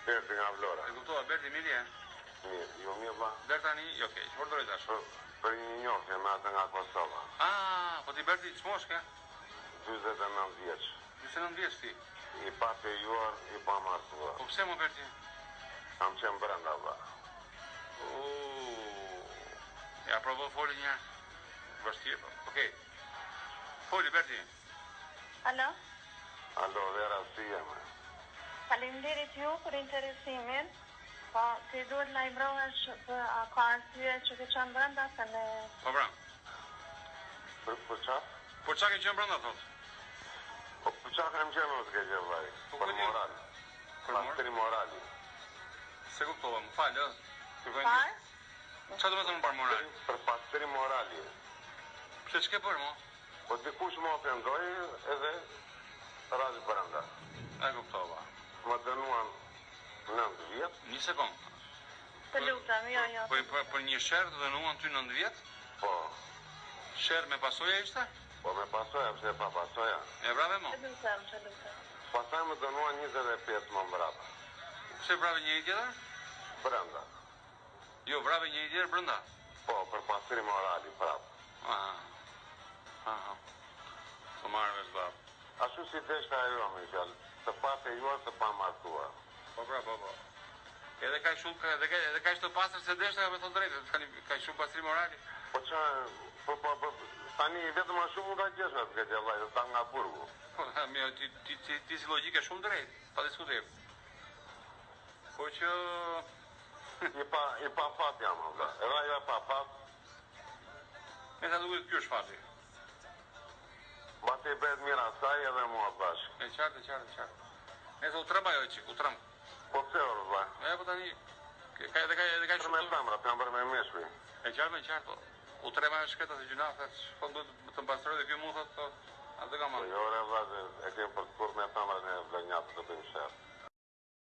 Berti nga Vlora. E kuptova, Berti, mirë je? Mirë, ju mirë vlla? Deri tani, jo keq, çfarë do tash? Për, për një njohje me atë nga Kosova. Ah, po ti Berti, ç'moshë ke? 49 vjeç. 49 vjeç ti. I pa fejuar, i pa martuar. Po pse mo Berti? Kam qenë brenda vlla. Oh. Ja provo foli një herë. Vështirë, po. Okej. Foli Berti. Alo? Alo, Vera, si jemi? Faleminderit ju për interesimin. Po, ti duhet lajmërohesh për a ka arsye që ke qenë brenda se ne Po pra. Për, për qa? Po çka ke qenë brenda thot? Po për qa kam qenë o s'ke që vllai? Po, Për ku di? moral. Për moral? Pastrim morali. Se kuptova, më fal, ë. Kërkoj Par? ndjesë. Çfarë do të thonë për moral? Për pastrim morali. Pse ç'ke bërë mo? Po dikush më ofendoi edhe rash brenda. E kuptova. Më dënuan 9 vjet. Një sekond. Të lutem, jo, jo. Po për, për një sherr të dënuan ty 9 vjet? Po, Sherr me pasoja ishte? po me pasoja, pse pa pasoja? E vrave mo? Të lutem, të lutem. Pastaj më dënuan 25 më mbrapa. Pse vrave njëri tjetër? Brenda. Jo, vrave njëri tjetër brenda. Po, për pastrim morali prap. Aha. Aha. Të marrë vesh vlla. Ashtu si deshta ajo me fjalë, të pa fejuar, të pa martuar. Po pra, po po. Edhe ka shumë ka edhe ka edhe kaq të pastër se deshta me thon drejtën, tani ka shumë pastrim morali. Po qa, po po po, tani vetëm ashtu mund ta gjesh atë këtë vllai, të dal nga burgu. Po, mirë, ti ti ti, ti si logjike shumë drejt, pa diskutim. Po që I pa i pa fat jam vlla. Edhe ajo e pa fat, me sa duket ky është fati. mbasi i bëhet mirë asaj edhe mua bashkë. E qartë, e qartë, e qartë. Nëse u tremb ajo çik, u tremb. Po pse or vlla? E po tani ka edhe ka edhe ka Për me shumë. femra, jam bërë me meshkuj. E qartë, e qartë. Po. U tremb ajo shkreta se gjynah, thash, po duhet të më pastroj dhe ky mu thot, po, atë kam Po marrë. jo ore vlla, se e kemi për të kurrë me femra ne vlonjatët të bëjmë sherr.